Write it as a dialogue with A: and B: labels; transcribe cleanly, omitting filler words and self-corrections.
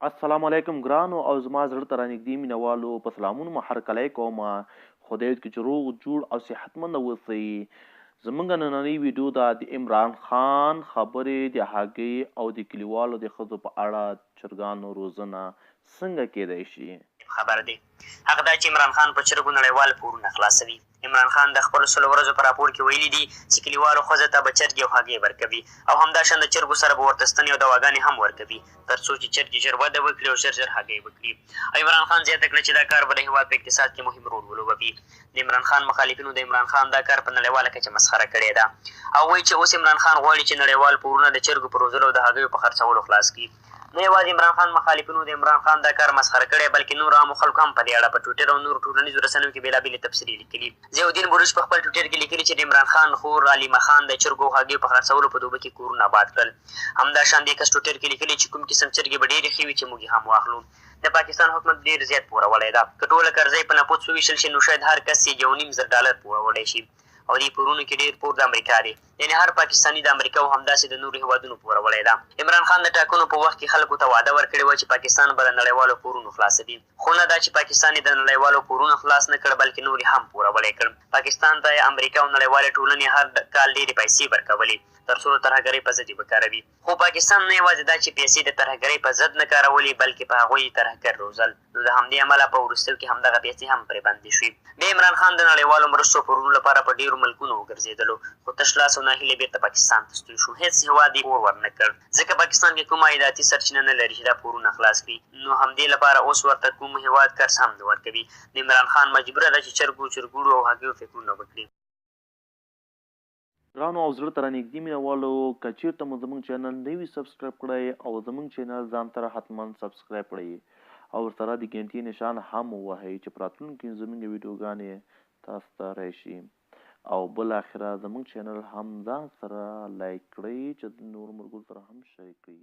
A: السلام علیکم ګرانو او زما زړه ته رانږدې مینوالو، په سلامونو مو هرکلی کوم. خدای دې چې روغ جوړ او صحتمند اوسئ. زمونږ نننۍ ویډیو ده د عمران خان خبرې د هګۍ او د کلیوالو د ښځو په اړه، چرګانو روزنه څنګه کیدای شي؟
B: خبر دی هغه دا چې عمران خان په چرګو نړیوال پورونه خلاصوي. عمران خان د خپلو 100 ورځو په راپور کې ویلي دي چې کلیوالو ښځو ته به چرګې او هګۍ ورکوي او همداشان د چرګو سره به ورته ستنې او دواګانې هم ورکوي، تر څو چې چرګې ژر وده وکړي او ژر ژر هګۍ وکړي. او عمران خان زیاته کړه چې دا کار به د هېواد په اقتصاد کې مهم رول ولوبوي. د عمران خان مخالفینو د عمران خان دا کار په نړیواله کچه مسخره کړې ده او وایي چې اوس عمران خان غواړي چې نړیوال پورونه د چرګو په روزلو او د هګیو په خرڅولو خلاص کړي. نه یوازې عمران خان مخالفینو د عمران خان دا کار مسخره کړی، بلکې نورو عامو خلکو هم په دې اړه په ټویټر او نورو ټولنیزو رسنیو کې بېلابېلې تبصرې لیکلي. ضیاالدین بروش په خپل ټویټر کې لیکلي چې د عمران خان خور علیمه خان د چرګو او هګیو په خرڅولو په دوبه کې کورونه اباد کړل. همداشان دې کس ټویټر کې لیکلي چې کوم قسم چرګې به ډېرې ښې وي چې موږ یې هم واخلو. د پاکستان حکومت ډېر زیات پوروړی ده. که ټوله قرضه یې په نفوس ووېشل شي نو شاید هر کس یې 1.5 زر ډالر پوروړی شي او دې پورونو کې ډېر پور د امریکا دی. یعنې هر پاکستاني د امریکا او همداسې د نورو هېوادونو پوروړی ده. عمران خان د ټاکنو په وخت کې خلکو ته وعده ورکړې وه چې پاکستان به له نړیوالو پورونو خلاصوي، خو نه دا چې پاکستان یې د نړیوالو پورونو خلاص نه کړ، بلکې نور یې هم پوروړی کړ. پاکستان ته امریکا او نړیوالې ټولنې هر کال ډېرې پیسې ورکولې، تر څو د ترهګرۍ په ضد یې وکاروي. خو پاکستان نه یوازې دا چې پیسې د ترهګرۍ په ضد نه کارولې، بلکې په هغوی یې ترهګر روزل. نو د همدې امله په وروستیو کې همدغه پیسې هم پرې بندې شوې. بیا عمران خان د نړیوالو مرستو او پورونو لپاره په ډېرو ملکونو وګرځېدلو، خو تش لاس او ناهیلی بېرته پاکستان ته ستون شو. هېڅ هېواد یې پور ورنه کړ، ځکه پاکستان کې کومه عایداتي سرچینه نه لري چې دا پورونه خلاص کړي. نو همدې لپاره اوس ورته کوم هېواد قرض هم نه ورکوي. نو عمران خان مجبوره ده چې چرګو، چرګوړو او هګیو فکرونه وکړي.
A: ګرانو او زړه ته رانږدې مینوالو، که چیرته مو زمونږ چینل نه وي سبسکرایب کړی او زمونږ چینل ځان سره حتما سبسکرایب کړئ او ورسره د ګنټې نشان هم ووهئ چې په راتلونکي کې زمونږ ویډیوګانې تاسو ته راشي، او بالاخره زمونږ چینل هم ځان سره لایک کړئ چې نور ملګرو سره هم شریک کړئ.